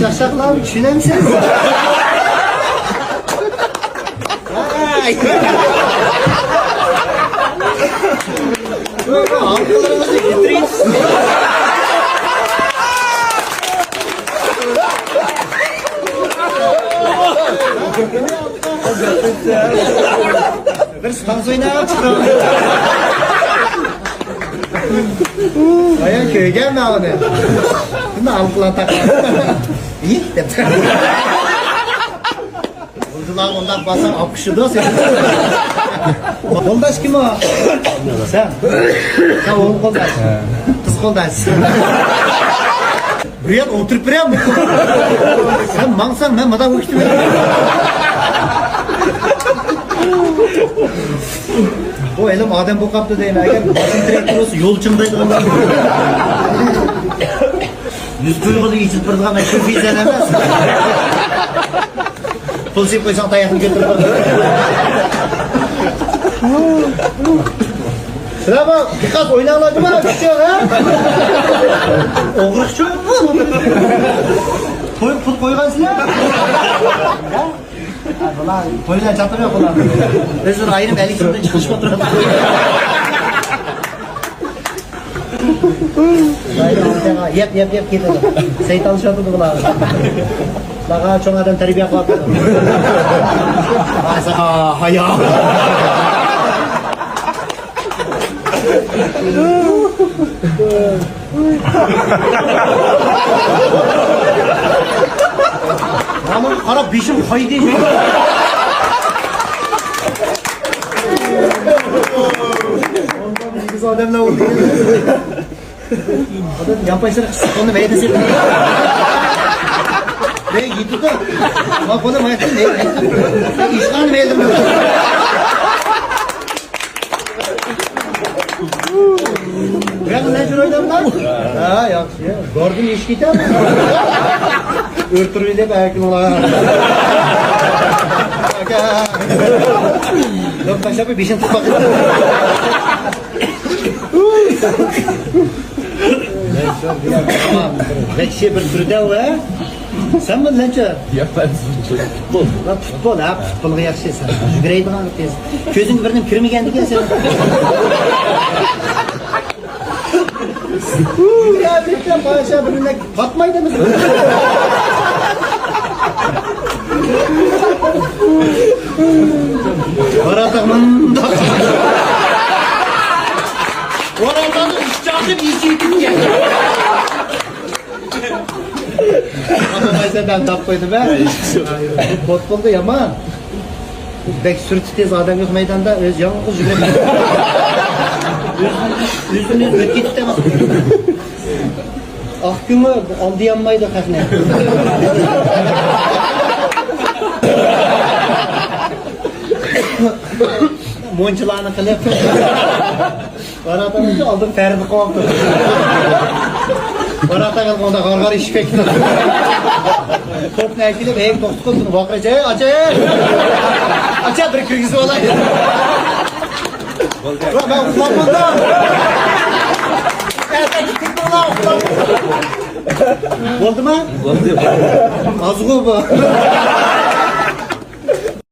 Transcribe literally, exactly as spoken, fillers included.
چاقچاقلارنى چۈشىنەمسىز؟ ھاي! ھالقىلىرىڭىزنى كۆتۈرۈڭ. بىر تانس ئويناپ چىقىڭ. بايا كۆرگەنمەن ئۇنى. شۇنداق ھالقىلار تاقاپ. يىھ دەپ. بۇلدۇرلار ئۇنداق بارساڭ ئاپقۇشىدۇ سېنى. قولداش كىم ئۇ؟ سەن. سەن ئوغۇل قولداش. قىز قولداش. بۇ يەردە ئولتۇرۇپ بېرەم. سەن ماڭساڭ، مەن مادا ئۆكتۈم. بۇ ئىلىم ئادەم بولۇپ قاپتۇ دەيمەن. ئەگەر باشىنى تىرەپ تۇرسا، يول چىڭدايدىغان. يۈز قويغىلى ئېچىلىپ بېرىدىغان شۇ فىزەن ئەمەس. پۇل سېلىپ قويساڭ، تاياقنى كۆتۈرۈپ. سىلەر بۇ پىقاس ئويناڭلار جۇما، كۈچۈڭ، ھە؟ ئوغرىقچۇ؟ توي پۇل قويغانسىلەر؟ ھە؟ ھە، بۇلار توي بىلەن چاتىقى يوق بۇلار. بىز بىر ئايرىم ئەللىك سومدىن چىقىرىشقا تۇرۇپ. يەپ، يەپ، يەپ كېتىدۇ. سەي تالىشىۋاتىدۇ بۇلار. بۇلارغا چوڭ ئادەم تەربىيە قىلىۋاتىدۇ. ھايا. مانا قاراپ بېشىم قايدى. ئېگىز ئادەملەر بولدى. ئادەم يانپاشلىرى قىسىق قولنى مەيدە سېلىپ. مەن يېتىدۇ. ما قولى مەيدە، مەيدە. ئىشخانا مەيدە. بۇياققا نەچچە رويدامدا؟ ھە، ياخشى. گاردىن ئېشىپ كېتەر. ئۆلتۈرمەي دەپ ئەركىن ئۇلار. ئاكا. دەپ تاشلاپ بېشىنى تۇتۇپ باقىدۇ. ۋەھشىي بىر تۈردە ۋە سەن بۇ نەچچە؟ ياق، مەن پۇتبول. لا، پۇتبول، ھە، پۇتبولغا ياخشى سەن. يۈگۈرەيدىغان تېز. كۆزۈڭگە بىرنېمە كىرمىگەندىكىن سەن. يا، بىتتە پاشا بىرنى پاتمايدۇ بىز. قارا تاغ مۇنداق. قارا تاغ ئۈچ چاقىم ئېشىپ كەتكەن. ئاتا قايسى دەم تاپ قويدۇم ھە. بۇ پۇتبولدا يامان. بەك سۈرئىتى تېز ئادەم يوق مەيداندا، ئۆزى يالغۇز يۈگۈرۈپ. ئۆزىنى ئۆزى ئۆتۈپ كېتىپتۇ ئەمەس. ئاق كۆڭۈل ئالدىيالمايدۇ خەقنى. مۇنچىلارنى قىلىپ. باراتاغا ئالدىن پەردە قويۇپتۇ. باراتاغا ئالغاندا غارغار ئىشىپ كەتتى. توپنى ئەكېلىپ، ھەي، توختىتىپ قويدۇم. ۋاقىرىچە، ھەي، ئاچا، ھەي! ئاچا، بىر كىرگۈزۈپ ئالاي. ۋە مەن ئۇخلاپ قالدىم. ئەتە كېتىپ بولا، ئۇخلاپ قالدىم. بولدىما؟ بولدى. ئازغۇ بۇ.